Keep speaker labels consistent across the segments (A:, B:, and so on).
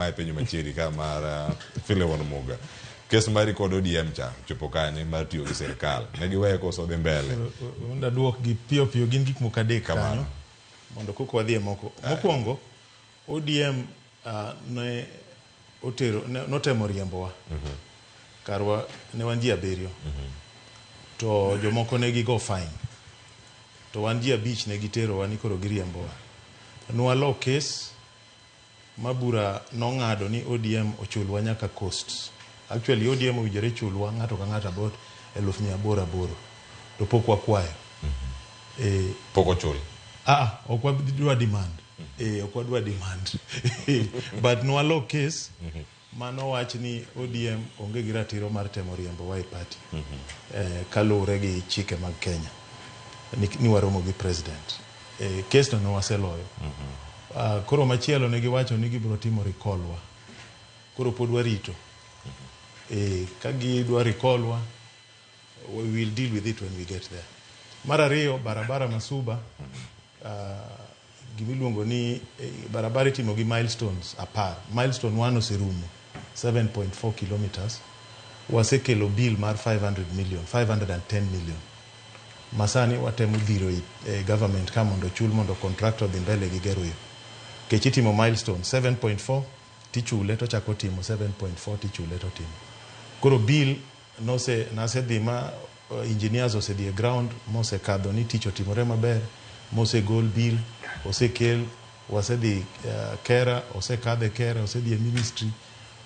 A: Mae penjo machiegni ka mar Philemon Muga. Kes mari kod ODM cha chopo kanye mar tiyo gi sirkal? Ne giweye koso dhi mbele?
B: Mondo aduok gi piyo piyo, gin gik moko adek
A: Kamano.
B: kanyo mondo kok wadhi e moko. Mokwongo, ODM ne otero notemo riembowa. Karwa ne wan ji abiriyo. To jomoko ne gigo fine. To wan ji abich ne giterowa ni koro giriembowa. Nwalo kes ma bura nong'ado ni ODM ochulwa nyaka costs. Actually, ODM owinjore chulwa ng'ato ka ng'ato about 800,000. To pok wakwayo.
A: Pok ochul.
B: Ah, ok wadwa demand. Ok wadwa demand. But nwalo case mano wach ni ODM onge gi ratiro mar temo riembowa e party. Kaluwore gi chike mag Kenya. Ni waromo gi president. Case no ne waseloyo. Koro machielo ne giwacho ni gibiro timo recall wa. Koro pod warito. Ka gidwa recall wa, we will deal with it when we get there. Mar ariyo, barabara Masuba, gimiluongo ni barabara itimo gi milestones 10. Milestone 1 oserumo, 7.4 kilometers. Wasekelo bill mar 500 million, 510 million. Masani watemo dhiro e government ka mondo ochul mondo contractor odhi mbele gi gero yo. Kech itimo milestone 7.4 tichule to chako timo 7.4 tichule to timo. Koro bill nose nasedhi ma engineers osedhi e ground mosekadho ni tich otimore maber, mosegol bill, osekel, wasedhi KeRRA, osekadhe KeRRA, osedhi e ministry.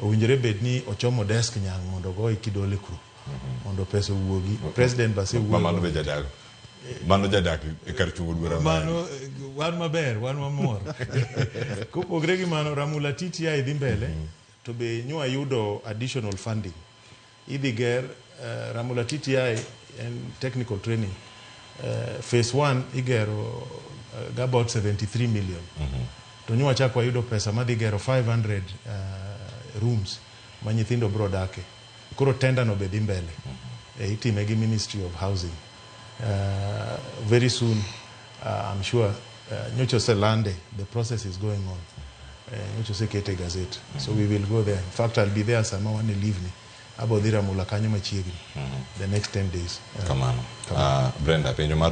B: Owinjore bed ni ochomo desk nyang' mondo ogoye kidole kuro mondo pesa owuogi. President be asewuoyo.
A: Mano be jadak. Mano jadak e kar chungo bura.
B: Mano wan maber, wan mamor. Kopogre gi mano, Ramula TTI dhi mbele. To be nywa yudo additional funding. Idhi ger Ramula TTI en technical training. Phase 1 igero about 73 million. To nywa chak wayudo pesa madhi gero 500 rooms ma nyithindo bro dake. Koro tender no be dhi mbele. Itime gi Ministry of Housing. Very soon, I'm sure, nyocha oselande, the process is going on. Nyocha osekete e gazette. So we will go there. In fact, I'll be there sama wan e leave ni. Abo dhi Ramula kanyo machiegni. The next 10 days.
A: Kamano. Brenda, penjo mar